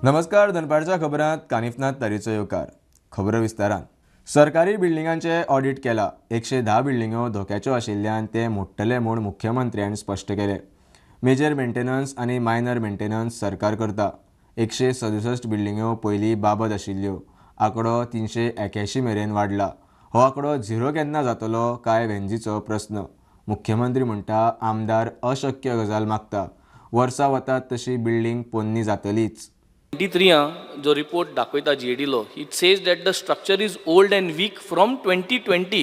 नमस्कार, दनपारच्या खबरांत कानिफनाथ तारीचो येवकार. खबरो विस्तारान. सरकारी बिल्डिंगांचे ऑडिट केला. 110 बिल्डिंगो धोक्याच्यो आशिल्ल्यान ते मोडटले म्हूण मुख्यमंत्र्यान स्पश्ट केले. मेजर मेंटेनन्स आनी मायनर मेंटेनन्स सरकार करता. 167 बिल्डिंगो पयलीं बाबत आशिल्ल्यो. आंकडो 381 मेरेन वाडला. हो आंकडो झिरो केन्ना जातलो काय वेंजीचो प्रस्न. मुख्यमंत्री म्हणटा आमदार अशक्य गजाल मागता. वर्सां वतात तशी बिल्डिंग पोन्नी जातलीच. 23 जो रिपोर्ट दाखयता जीएडीलो, it says that the structure is old and weak from 2020.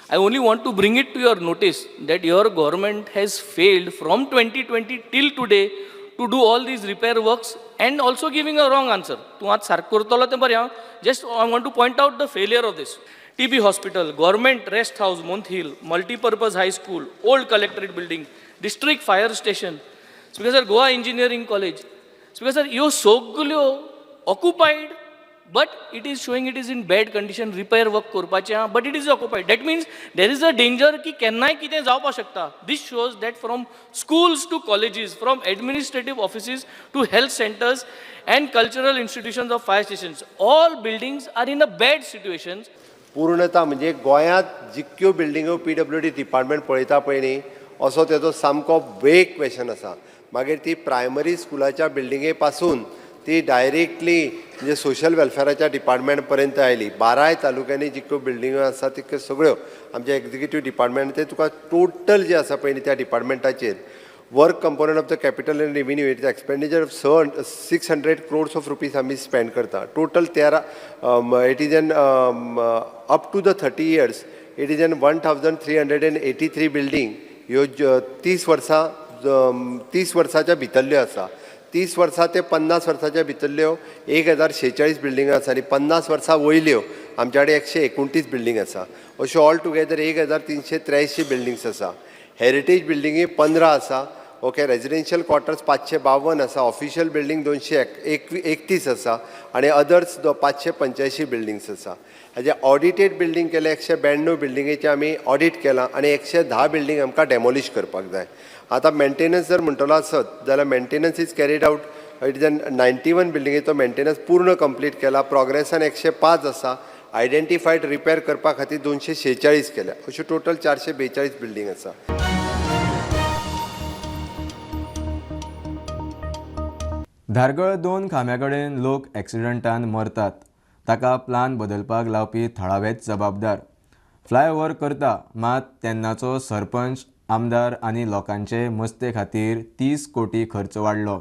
I only want to bring it to your notice that your government has failed from 2020 till today to do all these repair works and also giving a wrong answer. तूं आतां सारकें करतलो तें बरें आं. Just I want to point out the failure of this. TB hospital, government rest house Month Hill, multipurpose high school, old collectorate building, district fire station, speaker sir, Goa engineering college, speaker sir, ह्यो सगल्यो occupied, but it is showing it is in bad condition. Repair work करपाचें आहा, but it is occupied. That means there is a danger की केन्नाय कितें जावपाक शकता. This shows that from schools to colleges, from administrative offices to health centres and cultural institutions of fire stations, all buildings are in a bad situations. पूर्णता म्हणजे गोंयांत जितक्यो बिल्डिंगो PWD department पळयता पळय न्ही, असो तेजो सामको वेग क्वेशन आसा. मागीर ती प्रायमरी स्कुलाच्या बिल्डिंगे पासून ती डायरेक्टली म्हणजे सोशल वेलफेराच्या डिपार्टमेंट पर्यंत आयली. बाराय तालुक्यांनी जितक्यो बिल्डिंगो आसा तितक्यो सगळ्यो आमच्या एक्झिक्युटीव डिपार्टमेंट ते तुका टोटल जे आसा पळय न्ही त्या डिपार्टमेंटाचेर work component of the capital and revenue, it expenditure of 600 crores of rupees आमी स्पेंड करता. Total 13, it is an up to the 30 years, it is an 1383 building. ह्यो 30 वर्सां, 30 वर्साच्या भितरल्यो आसा. 30 वर्सां ते 50 वर्साच्या भितरल्यो 1046 बिल्डिंग आसा आनी 50 वर्सां वयल्यो आमच्या कडेन 129 बिल्डींग आसा. अश्यो ऑल टुगेदर 1383 बिल्डिंग्स आसा. हेरिटेज बिल्डिंगी 15 आसा, ओके. रेजिडेन्शियल क्वॉर्टर्स 552 आसा, ऑफिशियल बिल्डींग दोनशे एक एक 31 आसा आनी अदर्स 585 बिल्डिंग्स आसा. हाजे ऑडिटेड बिल्डींग केले, 192 बिल्डिंगेचे आमी ऑडीट केलां आनी 110 बिल्डींग आमकां डेमोलिश करपाक जाय. आतां मेंटेनन्स जर म्हणटलो आसत जाल्यार maintenance is carried out, it is an 91 बिल्डिंगेचो maintenance पूर्ण कंप्लीट केला. प्रोग्रेसान 105 आसा. आयडेंटिफायड रिपेर करपा खातीर 246 केल्या. अश्यो टोटल 442 बिल्डींग आसा. धारगळ दोन खांब्या कडेन लोक एक्सिडंटान मरतात. ताका प्लान बदलपाक लावपी थळावेच जबाबदार. फ्लायओव्हर करता मात तेन्नाचो सरपंच, आमदार आनी लोकांचे मस्ते खातीर 30 कोटी खर्च वाडलो.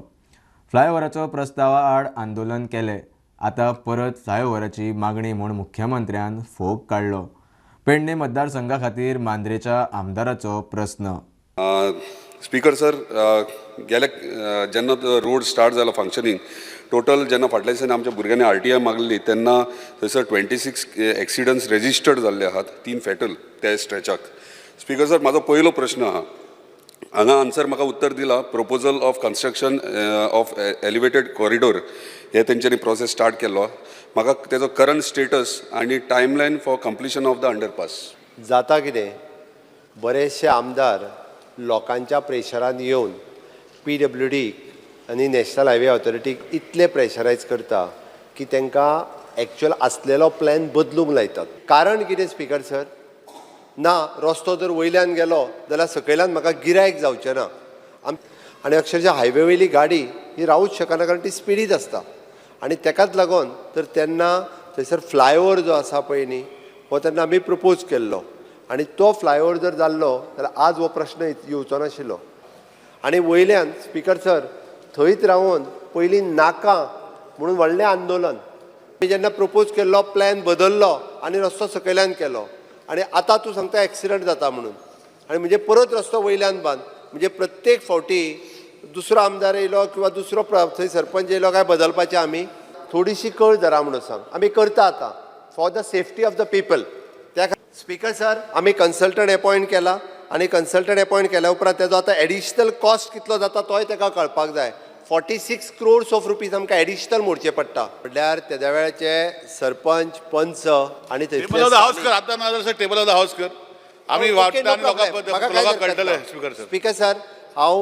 फ्लायओव्हराचो प्रस्तावा आड आंदोलन केलें. आतां परत फ्लायओव्हराची मागणी म्हूण मुख्यमंत्र्यान फोग काडलो. पेडणे मतदारसंघा खातीर मांद्रेच्या आमदाराचो प्रस्न. स्पीकर सर, गेल्या जेन्ना रोड स्टार्ट जालो फंक्शनींग टोटल, जेन्ना फाटल्या दिसांनी आमच्या भुरग्यांनी आरटीआय मागली तेन्ना थंयसर 26 एक्सिडंट्स रेजिस्टर्ड जाल्ले आहात, तीन फेटल त्या स्ट्रेचाक. स्पीकर सर, म्हाजो पयलो प्रश्न आहा, हांगा आन्सर म्हाका उत्तर दिला, proposal of construction of elevated corridor हे तेंच्यांनी प्रोसेस स्टार्ट केल्लो. म्हाका तेजो करंट स्टेटस आनी timeline for completion of the underpass. जाता कितें, बरेचशे आमदार लोकांच्या प्रेशरान येवन पीडब्ल्यूडीक आनी नॅशनल हायवे ऑथॉरिटीक इतले प्रेशरायज करता की तांकां एक्चुअल आसलेलो प्लॅन बदलूंक लायतात. कारण कितें स्पीकर सर, ना रस्तो जर वयल्यान गेलो जाल्यार सकयल्यान म्हाका गिरायक जावचें ना. आनी अक्षरशा हायवे वयली गाडी ही रावूंक शकना, कारण ती स्पिडीत आसता. आनी तेकाच लागून तर तेन्ना थंयसर फ्लायओवर जो आसा पळय न्ही, हो तेन्ना आमी प्रपोज केल्लो आनी तो फ्लायओवर जर जाल्लो जाल्यार आज हो प्रश्न येवचो नाशिल्लो. आनी वयल्यान स्पीकर सर, थंयच रावन पयलीं नाका म्हणून व्हडलें आंदोलन. आमी जेन्ना प्रपोज केल्लो, प्लॅन बदललो आनी रस्तो सकयल्यान केलो आनी आतां तूं सांगता एक्सिडंट जाता म्हणून आनी म्हणजे परत रस्तो वयल्यान बांद. म्हणजे प्रत्येक फावटी दुसरो आमदार येयलो किंवा दुसरो थंय सरपंच येयलो काय बदलपाचें. आमी थोडीशी कळ धरा म्हणून सांग. आमी करता आतां for the safety of the people. त्या स्पीकर सर, आमी कन्सल्टंट एपॉयंट केला आनी कन्सल्टंट एपॉयंट केल्या उपरांत तेजो आतां एडिशनल कॉस्ट कितलो जाता तोय तेका कळपाक जाय. 46 crores of rupees आमकां एडिशनल मोडचे पडटा. म्हणल्यार तेद्या वेळाचे सरपंच, पंच आनी टेबल ऑफ the house कर आता, ना जाल्यार टेबल ऑफ the house कर. आमी वाटता आनी लोकांक लोकांक कळटलें स्पीकर सर. स्पीकर सर, हांव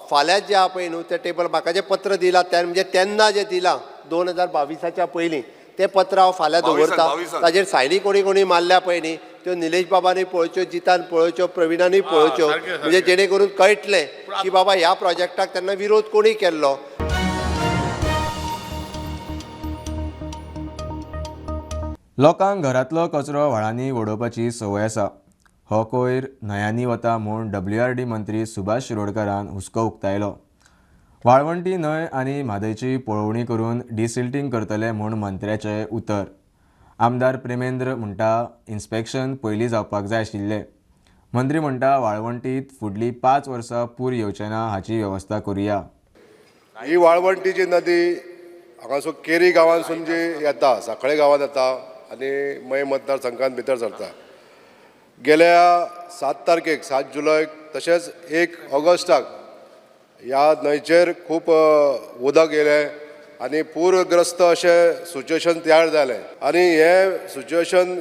फाल्यां जें आहा पळय न्हू तें टेबल, म्हाका जें पत्र दिलां त्या, म्हणजे तेन्ना जें दिलां 2022च्या पयलीं. तें पत्र हांव फाल्यां बावीसान, दवरता. बावीसान. ताजेर सायनी कोणी कोणी मारल्या पळय न्ही, त्यो निलेश बाबांनी पळोवच्यो, जितान पळोवच्यो, प्रविणानी पळोवच्यो, सारकें, सारकें. म्हणजे जेणे करून कळटलें की बाबा ह्या प्रोजेक्टाक तेन्ना विरोध कोणी केल्लो. लोकांक घरांतलो कचरो व्हाळांनी उडोवपाची संवय आसा. हो कोयर न्हंयांनी वता म्हूण WRD मंत्री सुभाष शिरोडकारान हुस्को उक्तायलो. वाळवंटी न्हंय आनी म्हादयची पळोवणी करून डिसिल्टींग करतले म्हूण मंत्र्याचें उतर. आमदार प्रेमेंद्र म्हणटा इन्स्पेक्शन पयलीं जावपाक जाय आशिल्लें. मंत्री म्हणटा वाळवंटीत फुडलीं 5 वर्सां पूर येवचें ना हाची वेवस्था करुया. ही वाळवंटीची नदी हांगासून केरी गांवांसून जी येता, सांखळे गांवांत येता आनी मये मतदारसंघात भितर सरता. गेल्या 7 तारखेक 7 जुलयक तशेंच 1 ऑगस्टाक ह्या न्हंयचेर खूब उदक येयलें आनी पूरग्रस्त अशें सिच्युएशन तयार जालें आनी हें सिच्युएशन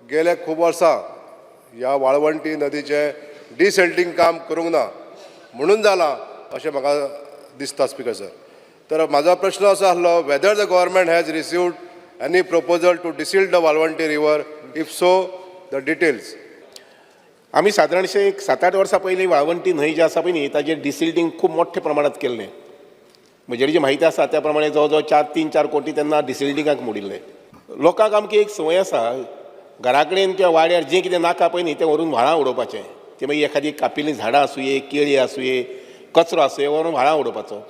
गेले खूब वर्सां ह्या वाळवंटी नदीचें डिसेल्टींग काम करूंक ना म्हणून जालां अशें म्हाका दिसता स्पिकर सर. तर म्हाजो प्रश्न असो आसलो, whether the government has received any proposal to desilt the Valvanti river, if so the details. आमी सादारणशे एक 7-8 वर्सां पयलीं वाळवंटी न्हंय जी आसा पळय न्ही, ताजेर डिसिल्टींग खूब मोठ्या प्रमाणांत केल्लें. म्हजेर जी म्हायती आसा त्या प्रमाणे जवळ जवळ 4-3-4 कोटी तेन्ना डिसिल्टिंगाक मोडिल्ले. लोकांक आमकी एक संवय आसा, घरा कडेन किंवा वाड्यार जें कितें नाका पळय न्ही तें व्हरून व्हाळां उडोवपाचें. तें मागीर एखादी कापिल्लीं झाडां आसुये, केळी आसुये, कचरो आसुये, व्हरून व्हाळां उडोवपाचो.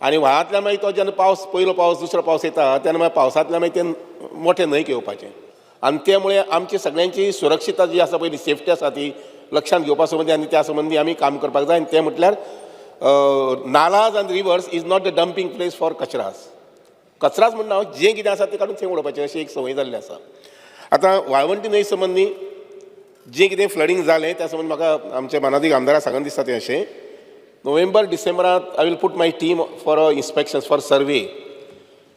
आनी व्हाळांतल्यान मागीर तो जेन्ना पावस, पयलो पावस दुसरो पावस येता तेन्ना मागीर पावसांतल्यान मागीर तें मोठे न्हंयक येवपाचें. आनी त्या मुळे आमची सगळ्यांची सुरक्षितता जी आसा पळय, सेफ्टी आसा ती लक्षांत घेवपा संबंदी आनी त्या संबंदी आमी काम करपाक जाय. आनी तें म्हटल्यार nalas and rivers is not the dumping place for कचरास. कचराच म्हणना हांव, जें कितें आसा तें काडून थंय उडोवपाचें अशी एक संवय जाल्ली आसा. आतां वाळवंटी न्हंय संबंदी जें कितें फ्लडींग जालें त्या संबंदी म्हाका आमच्या मानादीक आमदाराक सांगन दिसता तें अशें, नोव्हेंबर डिसेंबरांत I will put my team for inspections for survey.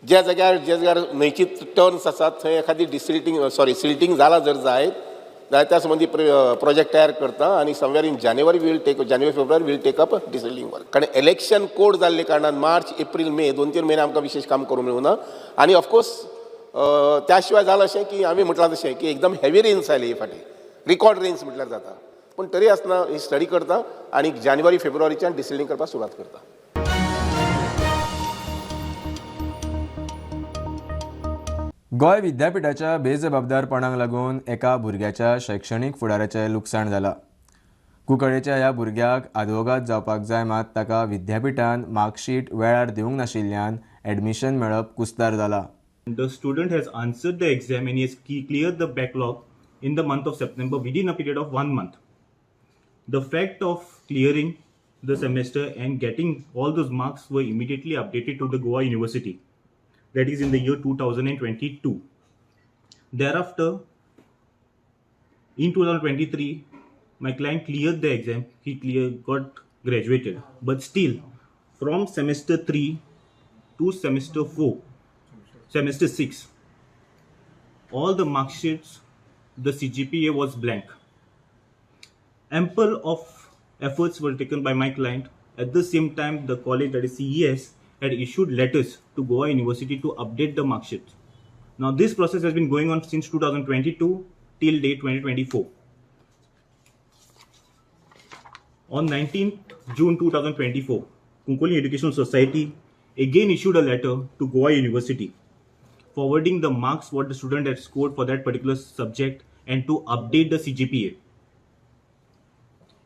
ज्या जाग्यार ज्या जाग्यार न्हंयची टर्न्स आसात थंय एखादी डिसिल्टींग सॉरी सिल्टींग जालां जर जायत जाल्यार त्या संबंदी प्रोजेक्ट तयार करता आनी somewhere in January we'll take, January February we'll take up desilting work. कारण इलेक्शन कोड जाल्ले कारणान मार्च एप्रील मे 2-3 म्हयने आमकां विशेश काम करूंक मेळूं ना. आनी ऑफकोर्स त्या शिवाय जालां अशें की आमी म्हटलां तशें की एकदम हेवी रेन्स आयली हे फाटी, रिकॉर्ड रेन्स म्हटल्यार जाता. पूण तरी आसतना ही स्टडी करता आनी जानेवारी फेब्रुवारीच्यान डिसिल्टींग करपाक सुरवात करता. गोंय विद्यापिठाच्या बेजबाबदारपणाक लागून एका भुरग्याच्या शैक्षणीक फुडाराचें लुकसाण जालां. कुंकळ्ळेच्या ह्या भुरग्याक आदवोगाद जावपाक जाय, मात ताका विद्यापिठान मार्कशीट वेळार दिवंक नाशिल्ल्यान एडमिशन मेळप कुस्तार जालां. The student has answered the exam and he has cleared the backlog in the month of September within a period of 1 month. The fact of clearing the semester and getting all those marks were immediately updated to the Goa University, that is in the year 2022. Thereafter, in 2023, my client cleared the exam, he got graduated, but still from semester 3 to semester 4, semester 6, all the mark sheets, the CGPA was blank. Ample of efforts were taken by my client. At the same time, the college, that is CES, had issued letters to Goa University to update the mark sheets. Now this process has been going on since 2022 till date 2024. On 19th June 2024, Cuncolim Educational Society again issued a letter to Goa University forwarding the marks what the student had scored for that particular subject and to update the CGPA.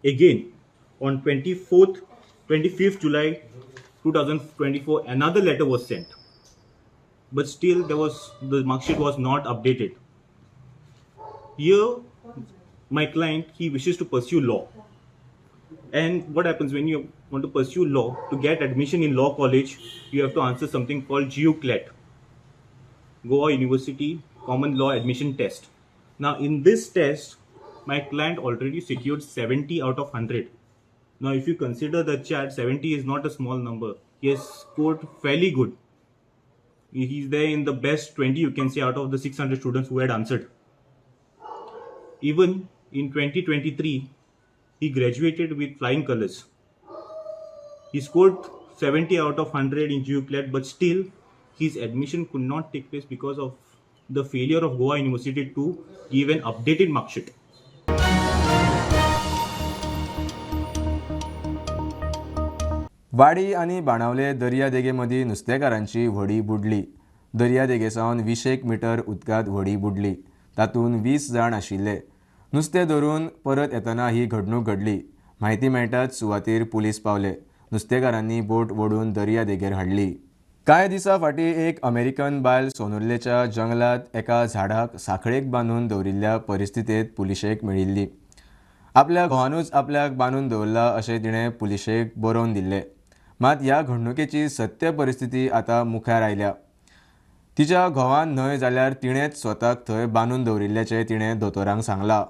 Again, on 25th July 2024, another letter was sent, but still the mark sheet was not updated. Here, my client, he wishes to pursue law. And what happens when you want to pursue law, to get admission in law college, you have to answer something called GUCLAT, Goa University Common Law Admission Test. Now in this test, my client already secured 70 out of 100. Now if you consider the chart, 70 is not a small number. He has scored fairly good. He's there in the best 20, you can say, out of the 600 students who had answered. Even in 2023, he graduated with flying colors. He scored 70 out of 100 in GUCLAT, but still His admission could not take place because of the failure of Goa University to give an updated mark sheet. वाडी आनी बाणावले दर्यादेगे मदीं नुस्तेकारांची व्हडी बुडली. दर्यादेगे सावन 20 metre उदकांत व्हडी बुडली. तातूंत 20 जाण आशिल्ले. नुस्तें धरून परत येतना ही घडणूक घडली. म्हायती मेळटाच सुवातेर पुलीस पावले. नुस्तेकारांनी बोट ओडून दर्यादेगेर हाडली. कांय दिसां फाटीं एक अमेरिकन बायल सोनुर्लेच्या जंगलांत एका झाडाक साखळेक बांदून दवरिल्ल्या परिस्थितींत पुलिशेक मेळिल्ली. आपल्या घोवानूच आपल्याक बांदून दवरला अशें तिणें पुलिशेक बरोवन दिल्लें. मात ह्या घडणुकेची सत्य परिस्थिती आतां मुखार आयल्या. तिच्या घोवान न्हय जाल्यार तिणेंच स्वताक थंय बांदून दवरिल्ल्याचें तिणें दोतोरांक सांगलां.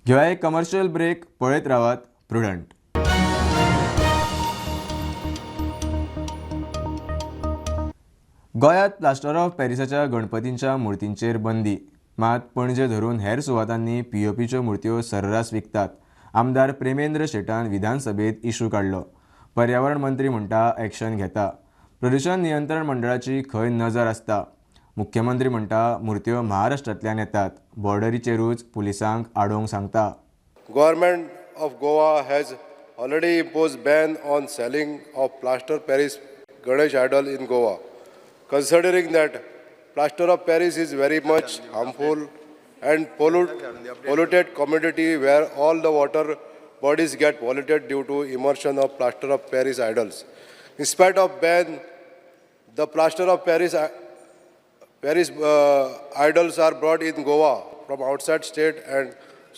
घेवया एक कमर्शियल ब्रेक. पळयत रावात प्रुडंट. गोंयांत प्लास्टर ऑफ पॅरिसाच्या गणपतींच्या मुर्तींचेर बंदी. मात पणजे धरून हेर सुवातांनी पीओपीच्यो मुर्त्यो सर्रास विकतात. आमदार प्रेमेंद्र शेटान विधानसभेत इशू काडलो. पर्यावरण मंत्री म्हणटा एक्शन घेता. प्रदूषण नियंत्रण मंडळाची खंय नजर आसता. मुख्यमंत्री म्हणटा मुर्त्यो महाराष्ट्रांतल्यान येतात. बॉर्डरीचेरूच पुलिसांक आडोवंक सांगता. Government of Goa has already imposed ban on selling of plaster Paris Ganesh idol in Goa. Considering that plaster of Paris is very much harmful and polluted community where all the water bodies get polluted due to immersion of plaster of Paris idols. In spite of ban, the plaster of Paris idols are brought in Goa from outside state and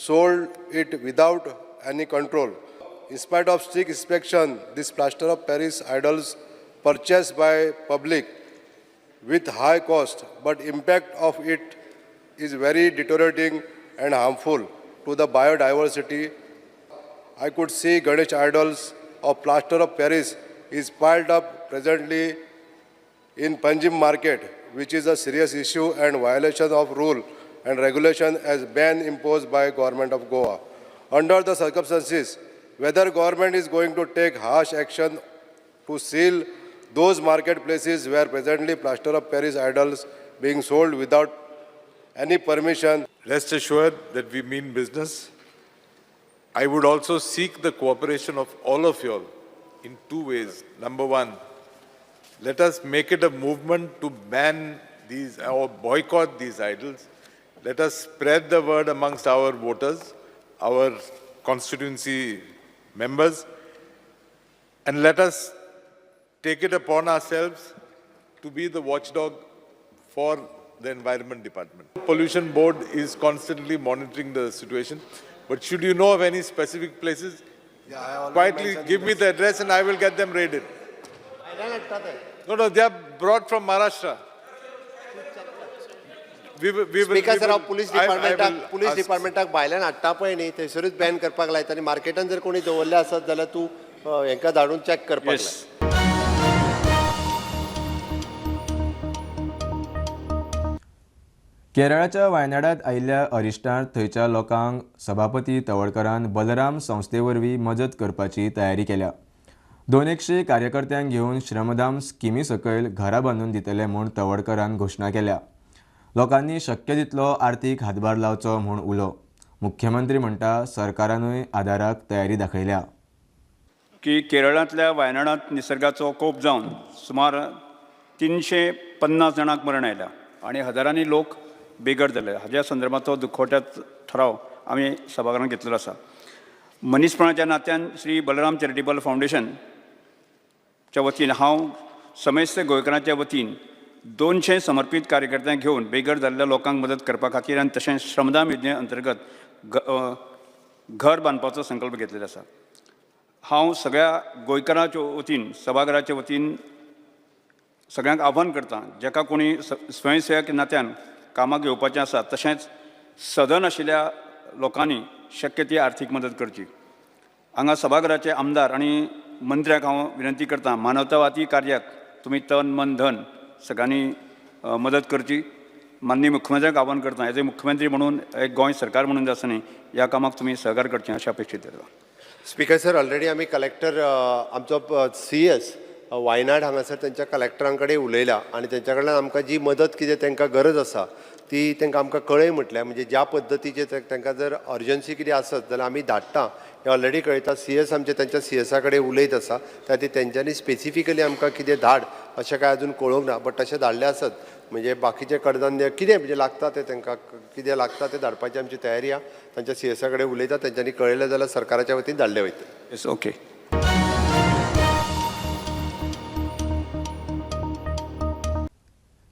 sold it without any control. In spite of strict inspection, this plaster of Paris idols purchased by public with high cost, but impact of it is very deteriorating and harmful to the biodiversity. I could see Ganesh idols of plaster of Paris is piled up presently in Panjim market, which is a serious issue and violation of rule and regulation as ban imposed by government of Goa. Under the circumstances, whether government is going to take harsh action to seal those marketplaces where presently plaster of Paris idols being sold without any permission. Rest assured that we mean business. I would also seek the cooperation of all of you all in two ways. Number one, let us make it a movement to ban these or boycott these idols. Let us spread the word amongst our voters, our constituency members, and let us take it upon ourselves to be the watchdog for the Environment Department. Pollution Board is constantly monitoring the situation, but should you know of any specific places, quietly give me the address and I will get them raided. No, they are brought from Maharashtra. We will, speaker we sir, हांव will- police I डिपार्टमेंटाक will police ask- डिपार्टमेंटाक भायल्यान हाडटा पळय न्ही, थंयसरूच Ben करपाक लायता आनी मार्केटान जर कोणी दवरले आसत जाल्यार तूं हेंकां धाडून चॅक करपाक लाय. केरळाच्या वायनाडांत आयिल्ल्या अरिश्टांत थंयच्या लोकांक सभापती तवडकरान बलराम संस्थे वरवीं मजत करपाची तयारी केल्या. 200 कार्यकर्त्यांक घेवन श्रमदान स्किमी सकयल घरां बांदून दितले म्हूण तवडकरान घोशणा केल्या. लोकांनी शक्य तितलो आर्थीक हातभार लावचो म्हूण उलो. मुख्यमंत्री म्हणटा सरकारानूय आदाराक तयारी दाखयल्या. की केरळांतल्या वायनाडांत निसर्गाचो कोप जावन सुमार 350 जाणांक मरण आयल्या आनी हजारांनी लोक बेघर जाले. हाज्या संदर्भाचो दुखवट्यात ठराव आमी सभाघरांत घेतलेलो आसा. मनीसपणाच्या नात्यान श्री बलराम चॅरिटेबल फावंडेशनच्या वतीन हांव समेस्त गोंयकारांच्या वतीन 200 समर्पीत कार्यकर्त्यांक घेवन बेघर जाल्ल्या लोकांक मदत करपा खातीर आनी तशेंच श्रमदान योजने अंतर्गत घर बांदपाचो संकल्प घेतलेलो आसा. हांव सगळ्या गोंयकारांच्या वतीन, सभाघराच्या वतीन सगळ्यांक आव्हान करता, जाका कोणी स्वयंसेवक नात्यान कामाक येवपाचें आसा तशेंच सदन आशिल्ल्या लोकांनी शक्य ती आर्थीक मदत करची. हांगा सभाघराचे आमदार आनी मंत्र्याक हांव विनंती करता, मानवतावादी कार्याक तुमी तन मन धन सगळ्यांनी मदत करची. माननीय मुख्यमंत्र्यांक आव्हान करता, एज ए मुख्यमंत्री म्हणून, एक गोंय सरकार म्हणून जे आसा न्ही, ह्या कामाक तुमी सहकार करचें अशें अपेक्षीत करता. स्पीकर सर, ऑलरेडी आमी कलेक्टर, आमचो CS वायनाड हांगासर तेंच्या कलेक्टरां कडेन उलयला आनी तेंच्या कडल्यान आमकां जी मदत कितें तेंकां गरज आसा ती तेंकां आमकां कळय म्हटल्या. म्हणजे ज्या पद्दतीचे तेंकां जर अर्जन्सी कितें आसत जाल्यार आमी धाडटा हें ऑलरेडी कळयता. सी एस आमचे तेंच्या सी एसा कडेन उलयत आसा, त्या खातीर तेंच्यांनी स्पेसिफिकली आमकां कितें धाड अशें कांय अजून कळोवंक ना, बट तशें धाडलें आसत म्हणजे बाकीचें कडधान्य कितें म्हणजे लागता तें तेंकां कितें लागता तें धाडपाची आमची तयारी आहा. तांच्या सी एसा कडेन उलयता, तेंच्यांनी कळयलें जाल्यार सरकाराच्या वतीन धाडलें वयतलें. Yes okay.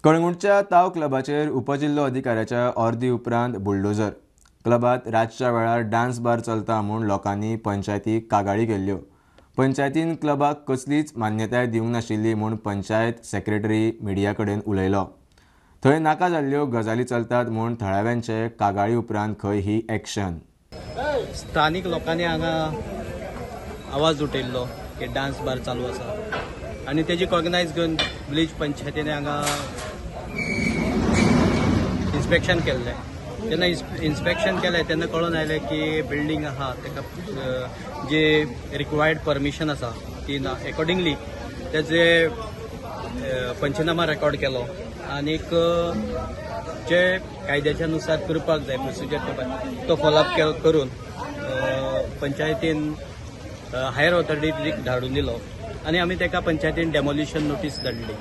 कळंगूटच्या ताव क्लबाचेर उपजिल्लो अधिकाऱ्याच्या ऑर्दी उपरांत बुलडोजर. क्लबात रातच्या वेळार डान्स बार चलता म्हूण लोकांनी पंचायतीक कागाळी केल्ल्यो. पंचायतीन क्लबाक कसलीच मान्यताय दिवंक नाशिल्ली म्हूण पंचायत सेक्रेटरी मिडिया कडेन उलयलो. थंय नाका जाल्ल्यो गजाली चलतात म्हूण थळाव्यांचे कागाळी उपरांत खंय ही एक्शन. स्थानीक लोकांनी हांगा आवाज उठयल्लो की डान्स बार चालू आसा आनी तेजी कॉग्नायज घेवन विलेज पंचायतीने हांगा इन्स्पेक्शन केल्लें. जेन्ना इन्स्पेक्शन केलें तेन्ना कळून आयलें की बिल्डींग आहा ताका जे रिक्वायर्ड परमिशन आसा ती ना. एकॉर्डिंगली तेजे पंचनामा रेकॉर्ड केलो आनीक जे कायद्याच्या नुसार करपाक जाय प्रोसिजर करपाक तो फॉलोअप करून पंचायतीन हायर ऑथॉरिटीक धाडून दिलो आनी आमी ताका पंचायतीन डेमोलिशन नोटीस धाडली.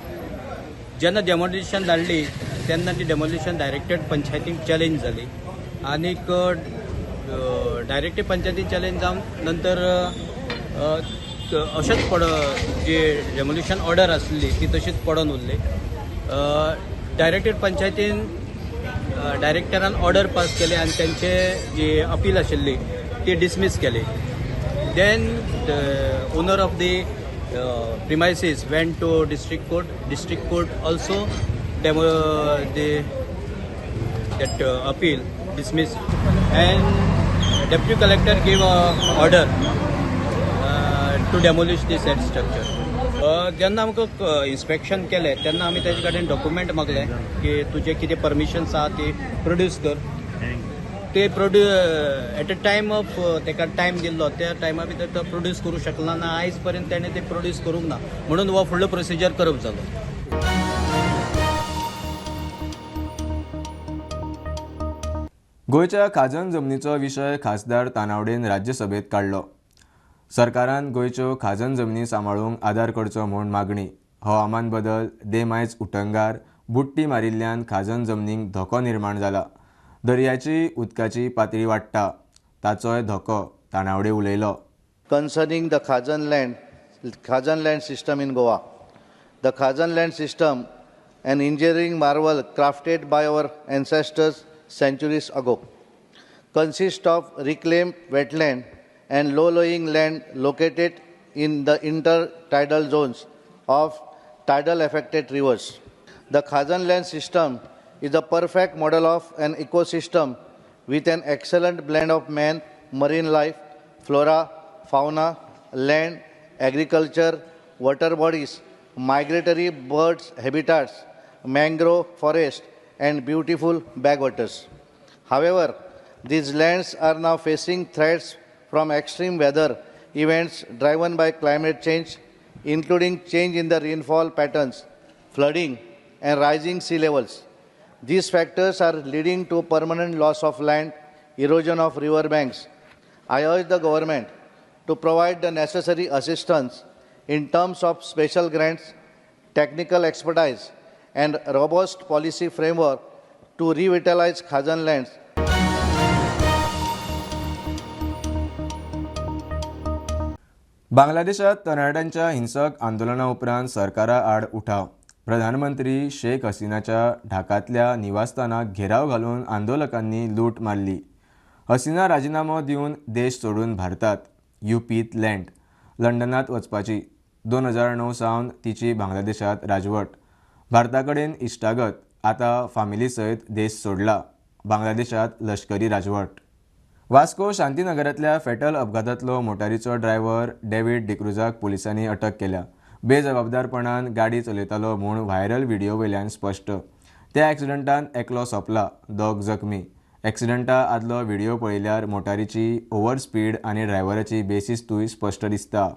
जेन्ना डेमोलिशन धाडली तेन्ना ती डेमोलिशन डायरेक्टेड पंचायतीक चॅलेंज जाली आनीक डायरेक्टेड पंचायतीन चॅलेंज जावन नंतर अशेंच पड जी डेमोलिशन ऑर्डर आसली ती तशीच पडून उरली. डायरेक्टेड पंचायतीन डायरेक्टरान ऑर्डर पास केली आनी तेंचे जी अपील आशिल्ली ती डिसमीस केली. Then the owner of the premises went to district court. District court also demo the that appeal dismissed, and deputy collector gave a order to demolish the said structure. जेन्ना आमकां inspection केलें तेन्ना आमी तेजे कडेन document मागले की तुजें कितें परमिशन्स आहा ती प्रोड्यूस कर. ते एट अ टायम ऑफ ताका टायम दिल्लो त्या टायमा भितर तो प्रोड्यूस करूं शकलो ना. आयज पर्यंत तेणें ते प्रोड्यूस करूंक ना म्हणून हो फुडलो प्रोसिजर करप जालो. गोंयच्या खाजन जमनीचो विशय खासदार तानावडेन राज्यसभेत काडलो. सरकारान गोंयच्यो खाजन जमनी सांबाळूंक आदार करचो म्हूण मागणी. हवामान बदल, देमायज उटंगार, बुडटी मारिल्ल्यान खाजन जमनीक धोको निर्माण जाला. दर्याची उदकाची पातळी वाडटा ताचोय धोको, तानावडे उलयलो. Concerning the Khazan land system in Goa. The Khazan land system, an engineering marvel crafted by our ancestors centuries ago, consists of reclaimed wetland and low-lying land located in the intertidal zones of tidal affected rivers. The Khazan land system is a perfect model of an ecosystem with an excellent blend of man, marine life, flora, fauna, land, agriculture, water bodies, migratory birds habitats, mangrove forest, and beautiful backwaters. However, these lands are now facing threats from extreme weather events driven by climate change, including change in the rainfall patterns, flooding, and rising sea levels. These factors are leading to permanent loss of land, erosion of river banks. I urge the government to provide the necessary assistance in terms of special grants, technical expertise, and robust policy framework to revitalize Khazan lands. बांगलादेशात तरणाट्यांच्या हिंसक आंदोलना उपरांत सरकारा आड उठाव. प्रधानमंत्री शेख हसिनाच्या ढाकांतल्या निवासस्थानाक घेराव घालून आंदोलकांनी लूट मारली. हसिना राजिनामो दिवन देश सोडून भारतात, युपीत लँड, लंडनात वचपाची. 2009 सावन तिची बांगलादेशात राजवट. भारता कडेन इश्टागत, आतां फामिली सयत देश सोडला. बांगलादेशात लश्करी राजवट. वास्को शांतीनगरांतल्या फेटल अपघातांतलो मोटारीचो ड्रायव्हर डेव्हिड डिक्रुजाक पुलिसांनी अटक केल्या. बेजबाबदारपणान गाडी चलयतालो म्हूण व्हायरल व्हिडिओ वयल्यान स्पश्ट. त्या एक्सिडंटान एकलो सोंपला, दोग जखमी. एक्सिडंटा आदलो व्हिडिओ पळयल्यार मोटारीची ओव्हर स्पीड आनी ड्रायव्हराची बेशिस्तूय स्पश्ट दिसता.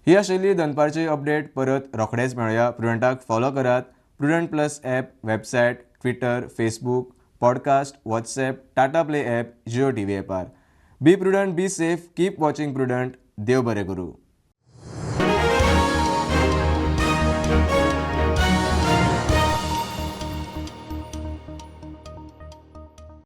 ही आशिल्ली दनपारची अपडेट. परत रोखडेच मेळया. प्रुडंटाक फॉलो करात Prudent Plus app, website, Twitter, Facebook, podcast, WhatsApp, Tata Play app, Jio TV ॲपार. Be prudent, be safe, keep watching Prudent. देव बरें करूं.